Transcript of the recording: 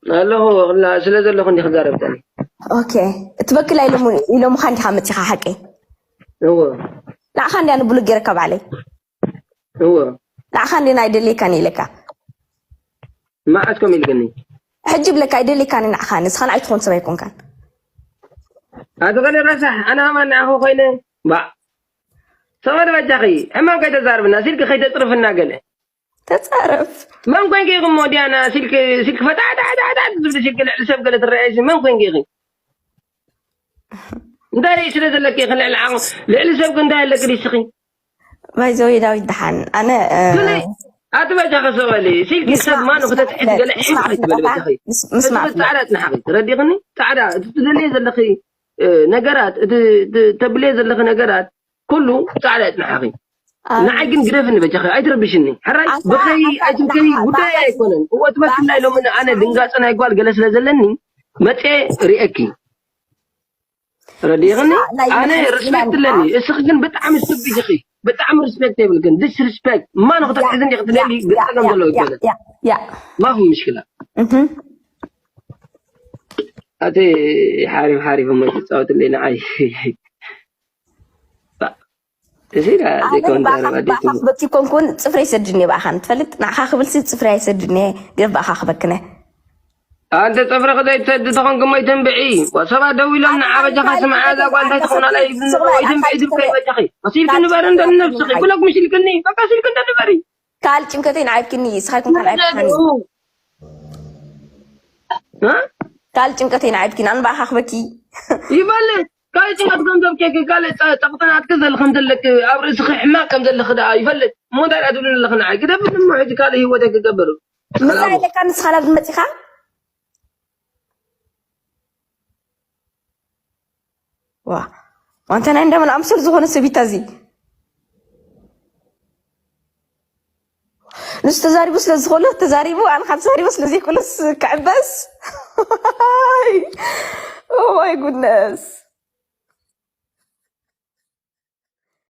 ኣለኹ። ክላ ስለ ዘለኹ እንዲ ክዛረብ ጠኒ። ኦኬ። እትበክላ ኢሎምኻ እንዲኻ መፂኻ ሓቂ? እዎ። ንዓኻ እንዲያ ንብሉ ገይረካ ባዕለይ። እዎ። ንዓኻ እንዲ ናይ ደልየካን ኢለካ። መዓስ ከም ኢልክኒ? ሕጂ ብለካ ኣይደልየካን ንዓኻ። ንስኻ ንዓይ ትኾን ሰብ ኣይኮንካን። ኣቲ ገለ ረሳሕ፣ ኣነ ከማን ንዓኹ ኮይነ። ባ። ሰበድ በጃኺ፣ ሕማም ከይተዛርብና፣ ሲልኪ ከይተጽርፍና ገለ። ተጻረፍ። መን ኮይንኪ ኢኺ እሞ ዲያና፣ ሲልኪ፣ ሲልኪ ፈታዕታዕታዕታዕ ትብሊ፣ ሲልኪ ልዕሊ ሰብ ገለ ትረኣይሲ፣ መን ኮይንኪ ኢኺ? እንታይ ርእሲ ስለ ዘለኪ ኢኺ ልዕሊ ዓቕሚ፣ ልዕሊ ሰብ ግን እንታይ ኣለኪ ድስኺ? ባይዘወይ ዳዊት ደሓን። ኣነ፣ እ፣ ገለ ኣቲ በጃኺ ሰበሊ፣ ሲልኪ ምስማዕ፣ ሰብ ማኑ ምስማዕ ክትጥሒ ፍለጥ፣ ገለ ዒብ ምስማዕ ክትበሊ ፍለጥ፣ በጃኺ። ምስ-፣ ምስማዕ እቲ ጻዕዳ ጽንሓኺ፣ ተረዲኽኒ? ጻዕዳ፣ እቲ ትደልየ ዘለኺ፣ እ፣ ነገራት፣ እቲ፣ እቲ ተብልየ ዘለኺ ነገራት፣ ኩሉ ጻዕዳ ጽንሓኺ። ኣይ። ንዓይ ግን ግደፍኒ በጃኺ፣ ኣይትረብሽኒ። ሕራይ፣ ኣንታ፣ ብኸይ ኣንታ፣ ኣይትንከይ፣ ንዓኻ፣ ጉዳይ ንዓኻ፣ ኣይኮነን። እወ፣ እቲ በክላይ ሎሚ ኣነ ድንጋጸ ናይ ጓል ገለ ስለ ዘለኒ፣ መጽየ ርእየኪ። ረዲእኽኒ? ናይ ኣነ መሓዝና ሪስፔክት ኣለኒ። እስኺ ግን ብጣዕሚ ስቱፒድ ኢኺ። ብጣዕሚ ሪስፔክት የብልክን። ዲስሪስፔክት። ማን ክትሕዝኒ ክትደሊ ያ፣ ያ፣ ብጸገም ያ፣ ዘለዎ ያ፣ ይገለ። ያ፣ ያ። ማፊ ምሽክላ። እህ። ኣቲ ሓሪፍ ሓሪፍ እሞ ትጻወትለይ ንዓይ። እዚ ዳ ኣነ ዘይኮን ንባኻ፣ ዛረባ ንባኻ ዲኩም። ክበኪ ኮንኩን ጽፍሪ ይሰድኒ ባኻን ትፈልጥ? ንዓኻ ክብልሲ ጽፍሪ ኣይሰድኒ። ግን ባኻ ክበክነ። ኣንተ ጸፍረኺ ዘይትሰዲ ተኾንኪ እሞ ኣይተንብዒ። ሰባት ደው ኢሎም ንዓ በጃኻ ስምዓ፣ እዛ ጓል እንታይ ትኾና ላይ ይብሉ ኣለዉ። ኣይተንብዒ ትብከይ በጃኺ። መሲልኪ ንበሪ እንደ ንነብስኺ። ብሎክ ምሲልክኒ። በቃ ሲልኪ እንደ ንበሪ። ካልእ ጭንቀተይ ንዓይብኪኒ፣ ንስኻ ይኩን ካልእ ኣይብካኒ። እ? ካልእ ጭንቀተይ ንዓይብኪኒ፣ ኣነ ብኣኻ ክበኪ። ይበልጥ። ካልእ ጭንቀት ከም ዘብኬኪ፣ ካልእ ጸ-፣ ጸቕጥናትኪ ዘለኺ ከም ዘለኪ፣ ኣብ ርእስኺ ሕማቕ ከም ዘለኺ ደኣ ይፈልጥ። እሞ እንታይ ደኣ ትብልኒ ኣለኺ ንዓይ? ግደፍኒ እሞ ሕጂ ካልእ ህይወተይ ክገብር። ምሳይ ኣለካ ንስኻ ናብ መጺኻ? ዋ፣ ዋንታ ናይ እንደምን ኣምሰል ዝኾነ ሰቢታ እዚ። ንሱ ተዛሪቡ ስለ ዝኾነ ተዛሪቡ፣ ኣነ ካብ ተዛሪቡ ስለ ዘይኮነስ ክዕበስ። Oh my goodness።